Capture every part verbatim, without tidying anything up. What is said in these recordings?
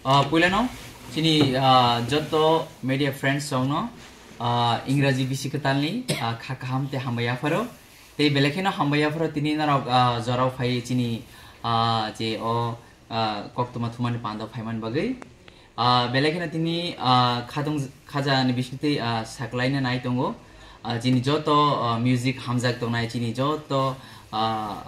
Ah, puilano chini, ah, joto media friends rokno, ah, Ingraji bisi kwtalni, ah, kha kaham tei hambai yapharo. Tei belai kheno hambai yapharo tini norok, ah, jorao phai chini, ah, je o, ah, koktwma thumani pando phaiman bagwi. Ah, belai kheno tini, ah, khatung khaja ni bisingtwi, ah, saklaina nai tongo. Ah, chini joto, ah, music hamjak tongnai chini joto, ah,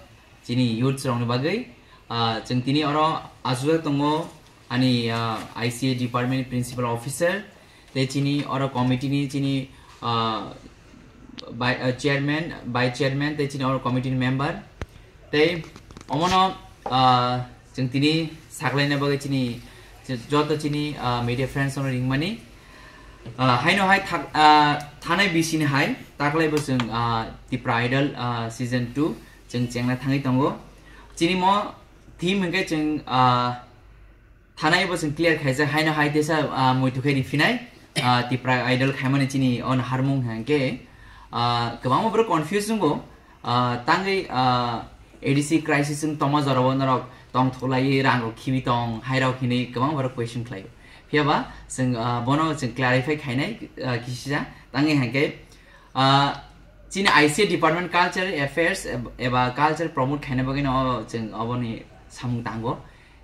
chini youths rokni bagwi. Ah, chwng tini oro achukjak tongo ani, ah, I C A department principal officer, tei chini oro committee ni chini, ah, bai-, ah, chairman, vice chairman, tei chini oro committee ni member. Tei omono, ah, chwng tini saklaina bagwi chini joto chini, ah, media friends rokno ringmani. Ah, haino hai thak-, ah, thanai bisini hai taklai bo chwng, ah, Tipra Idol, ah, season two chwng chengna thangwi tongo. Chini mo theme hwnkhe chwng, ah, thanai bo chwng clear khaijak, haino hai tesa, ah, muitu khe riphinai, ah, Tipra Idol khaimani chini o naharmung hwnkhe, ah, kwbangma borok confuse wngo, ah, tangwi, ah, A D C crisis wng tongma jorao norok tongthoklaiwi rang rok khibi tong, hai rok hinwi kwbang borok question khlaio. Phiya ba chwng, ah, bono chwng clarify khainai, ah, kisisa tangwi hwnkhe, ah, chini I C A department culture affairs eb-, eba culture promote khaina bagwi no chwng oboni samung tango.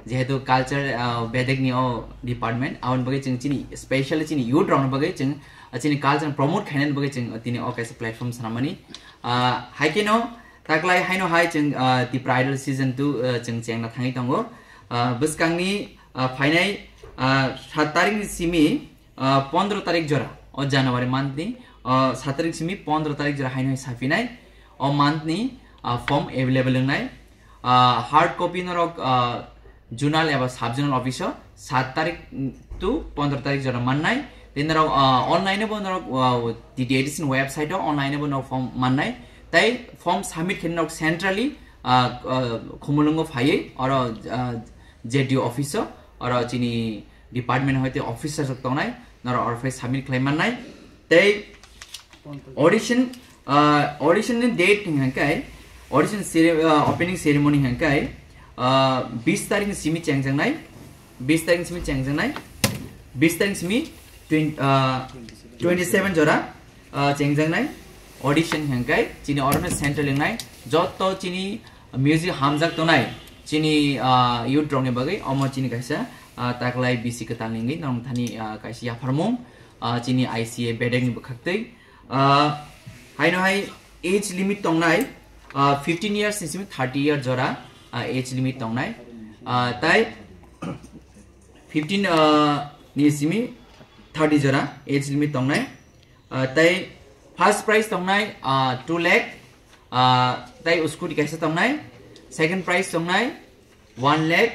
Jehetu culture, ah, bedek ni o department, aboni bagwi chwng chini specially chini youth rokni bagwi chwng, ah, chini culture promote khainani bagwi chwng tini o kaisa platform swnamani. Ah, hai kheno taklai haino hai chwng, ah, Tipra Idol season two, ah, chwng chengna thangwi tongo. Ah, bwskangni, ah, phainai, ah, sat tarik ni simi, ah, pondro tarik jora o January month ni, ah, sat tarik simi pondro tarik jora haino hai saphinai o month ni, ah, form available wngnai. Ah, hard copy norok, ah, zonal eba sub zonal office o sat tarik to pondro tarik jora mannai. Tei norok, ah, online bo norok, ah, T T A D C ni website o online bo norok form mannai. Tei form submit khe norok centrally, ah, ah, Khumulwngo phaiwi oro, ah, Z D O office o oro chini department hoite officer rok tongnai, norok oro phai submit khlai mannai. Tei audition, ah, audition ni date hwnkhe audition cere-, ah, opening ceremony hwnkhe, ah, bis tarik ni simi chengjaknai, bis tarik ni simi chengjaknai, bis tarik ni simi twenty, ah, twenty seven jora, ah, chengjaknai audition hwnkhe chini oro no central wngnai joto chini music hamjak tongnai chini, ah, youth rokni bagwi omo chini kaisa, ah, taklai bisi kwtal ni wngwi norok thani, ah, kaisa yapharmung, ah, chini I C A bedek ni bwkhaktwi. Ah, haino hai age limit tongnai, ah, fifteen years ni simi thirty year jora, ah, age limit tongnai. Ah, tai fifteen, ah, ni simi thirty jora age limit tongnai. Ah, tai first prize tongnai, ah, two lakh, ah, tai scooty kaisa tongnai, second prize tongnai one lakh,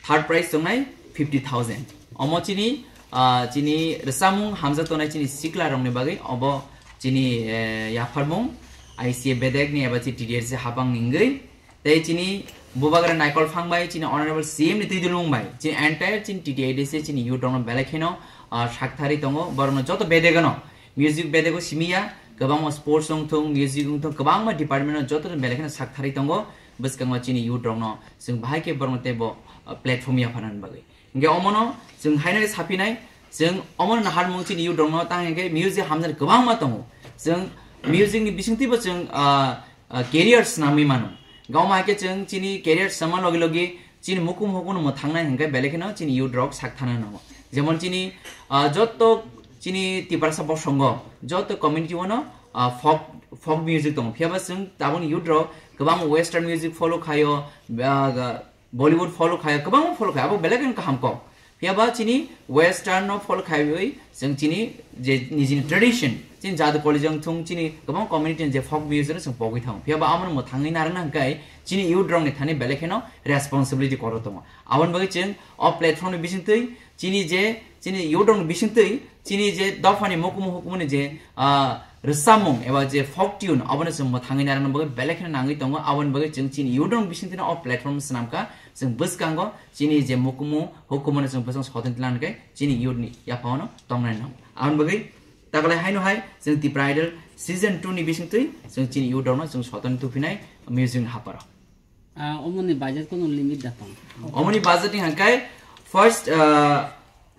third prize tongnai fifty thousand. Omo chini, ah, chini rwchapmung hamjak tongnai chini sikla rokni bagwi obo chini, eh, yapharmung I C A bedek ni eba chi T D R C habang ni wngwi. Tei chini bubagra Naikol Phang bai chini honorable C M ni twi dulung bai chini entire chini T T A D C chini youth rokno belai kheno, ah, sakthari tongo, borokno joto bedegano music bedego simiya, kwbangma sports wngthung, music wngthung, kwbangma department o joto belai kheno sakthari tongo. Bwskango chini youth rokno chwng bahai khe borokno teibo, ah, platform yapharnani bagwi. Hingke omono chwng haino saphinai, chwng omono naharmung chini youth rokno tang hingke music hamjani kwbangma tongo. Chwng music ni bisingtwibo chwng, ah, ah, career swnamwi mano. Gawma hai khe chwng chini career swngma logi logi chini mukum hukuno mwthangnai hingke belai kheno chini youth rok sak thana nango. Jemon chini, ah, jotto chini Tiprasa bosongo, jotto community wano, ah, folk, folk music tongo. Phiyaba chwng tabukni youth rok kwbang western music follow khaio, ah, Bollywood follow khaio, kwbangma follow khaio, abo belai kheno kaham kok. Phiyaba chini western no follow khaiwi chwng chini je nijini tradition, chini jadu college wngthung, chini kwbang community ni je folk music no chwng pogwi thango. Phiyaba amo no mwthangwi narwkna hwnkhe chini youth rok ni thani belai kheno responsibility kwrwi tongo. Aboni bagwi chwng o platform ni bisingtwi chini je, chini youth rok ni bisingtwi chini je dophani mukumu hukumuni je, ah, rwchapmung eba je folk tune, abono chwng mwthangwi narwkna bagwi belai kheno nangwi tongo. Aboni bagwi chwng chini youth rok ni bisingtwino o platform swnamkha, chwng bwskango chini je mukumu hukumono chwng bwskango sotoni tlang khe chini youth ni yaphangno tongnai nango. Aboni bagwi taklai haino hai chwng Tipra Idol season two ni bisingtwi chwng chini youth rokno chwng sotoni tuphinai music ni haparo. Ah, omoni budget kono limit da tong? Omoni budget ni hangkai First, uh,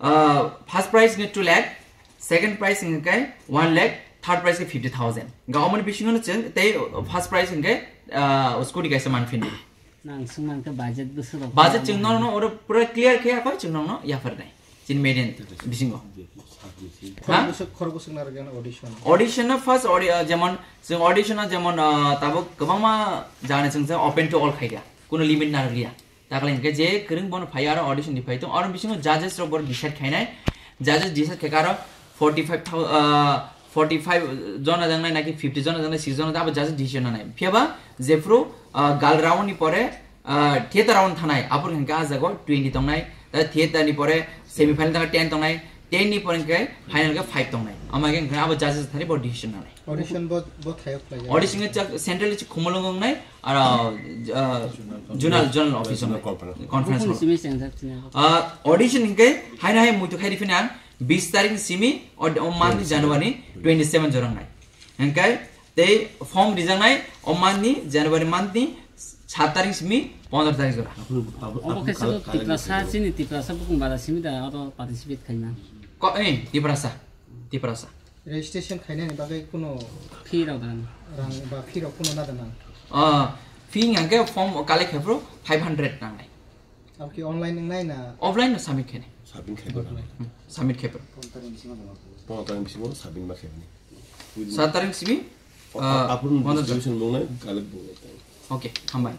uh, first prize ni two lakh, second prize hingke one lakh, third prize ke fifty thousand. Ga omoni bisingo no chwng tei first prize hingke, uh, scooty kaisa manphini. Nang sung nang ke budget bwswk rok Budget khe chwng nang no no oro pura clear khe akhoi chwng no no yaphar nai. Chin median bisingo. Khorok Ha? bwswk, khorok bwswk narwkya audition. Audition no first audi-, uh, jemon chwng audition no jemon, uh, tabuk kwbangma jani chwng open to all khaikha. Kuno limit narwkya. Takle hingke je kwrwng bono phai aro audition ni phai tong. Oro bisingo judges rok bor decide khainai. Judges decide khaikha aro forty five thou-, ah, forty five jona jangnai naki fifty jona jangnai, six jona abo judges decision nanai. Phiyaba jephru, ah, gal round ni pore, ah, theater round thanai. Apor hingke ah jago twenty tongnai. Ta theater ni pore semi final tangka ten tongnai. Ten ni pore hingke final ke five tongnai. Ama hingke abo judges thani bo decision nanai. Audition bo, bo thayok khlai. Audition ke chak central chi khumulung nai. Aro, ah, zonal, zonal office Zonal ong conference. Conference Buphang hall. Simi sengjak sini. Ah, audition hingke haino hai muitu khai rifina ang bis tarik simi o, o month ni January twenty seven jorang nai. Hingke tei form rijak nai o month ni January month ni sat tarik simi pondro tarik jora. Obo khe sabo Tiprasa, chini Tiprasa bukung bara simi da oro participate khaima. Ko, eh, Tiprasa, Tiprasa. Registration khainani bagwi kuno Fee rok dan. Rang ba fee rok kuno nada nang? Ah, fee hingke form collect khe phuru five hundred nangnai. Abo ki online wngnai na? Offline no submit khe nai. Submit khe phuru. Hmm, submit khe phuru. Pondro tarik bisingo submit ma khe phuru. Sat tarik simi, ah, Apun pondro distribution bungnai, collect bungnai. Okay, hambai.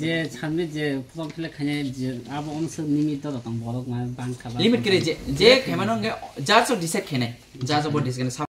Je submit je form fill up khainai je abo onse limit to tong borok ma bang kha ba. Limit kere je, je khaimano nge judge o decide khainai. Judge o bo decide khainai.